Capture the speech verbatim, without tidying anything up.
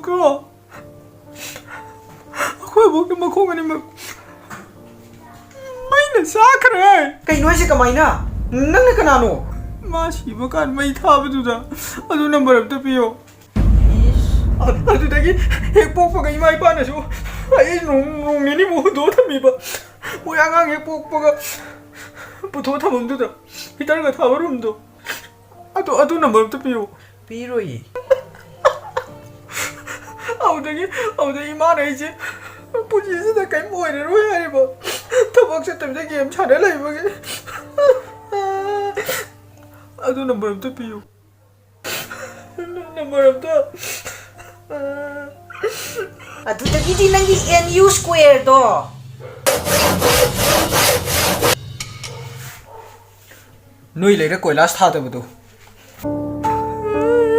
ꯀꯣ, ꯑꯩꯈꯣꯏ ꯑꯕꯣꯛꯀꯤ ꯃꯈꯣꯡ ꯑꯅꯤꯃꯛ ꯃꯩꯅ ꯆꯥꯈ꯭ꯔꯦ꯫ ꯀꯩꯅꯣ ꯍꯥꯏꯁꯦ? ꯀꯃꯥꯏꯅ? ꯅꯪꯅ ꯀꯅꯥꯅꯣ? ꯃꯥ ꯁꯤꯕ ꯀꯥꯟ ꯃꯩ ꯊꯥꯕꯗꯨꯗ ꯑꯗꯨ ꯅꯝꯕꯔ ꯑꯝꯇ ꯄꯤꯌꯣ꯫ ꯑ-, ꯑꯗꯨꯗꯒꯤ ꯍꯦꯛ ꯄꯣꯛꯄꯒ ꯏꯃꯥ ꯏꯄꯥꯅꯁꯨ ꯑꯩ ꯅꯣꯡ, ꯅꯣꯡ ꯅꯤꯅꯤꯃꯨꯛ ꯍꯨꯟꯗꯣꯛꯑ ꯊꯝꯃꯤꯕ꯫ ꯃꯣꯏ ꯑꯉꯥꯡ ꯍꯦꯛ ꯄꯣꯛꯄꯒ ꯄꯨꯊꯣꯛꯑ ꯊꯝꯐꯝꯗꯨꯗ, ꯍꯤꯇꯔꯒ ꯊꯥꯕ ꯔꯨꯝꯗꯣ꯫ ꯑꯗꯨ, ꯑꯗꯨ ꯅꯝꯕꯔ ꯑꯝꯇ ꯄꯤꯌꯨ꯫ ꯄꯤꯔꯣꯏꯌꯦ꯫ ꯑꯗꯨꯗꯒꯤ, ꯑꯗꯨꯗꯒꯤ ꯏꯃꯥꯅ ꯑꯩꯁꯦ ꯄꯨꯟꯁꯤꯁꯤꯗ ꯀꯔꯤꯝ ꯑꯣꯏꯔꯔꯣꯏ ꯍꯥꯏꯔꯤꯕ꯫ ꯊꯕꯛ ꯆꯠꯇꯕꯤꯗ ꯒꯦꯝ ꯁꯥꯟꯅ ꯂꯩꯕꯒꯤ꯫ ꯑꯗꯨ ꯅꯝꯕꯔ ꯑꯝꯇ ꯄꯤꯌꯨ꯫ ꯅꯝꯕꯔ ꯑꯝꯇ꯫ ꯑꯗꯨꯗꯒꯤꯗꯤ ꯅꯪꯒꯤ ꯑꯦꯟ ꯌꯨ ꯁ꯭ꯀ꯭ꯋꯦꯔꯗꯣ꯫ ꯅꯣꯏ ꯂꯩꯔ ꯀꯣꯏꯂꯥꯁ ꯊꯥꯗꯕꯗꯣ꯫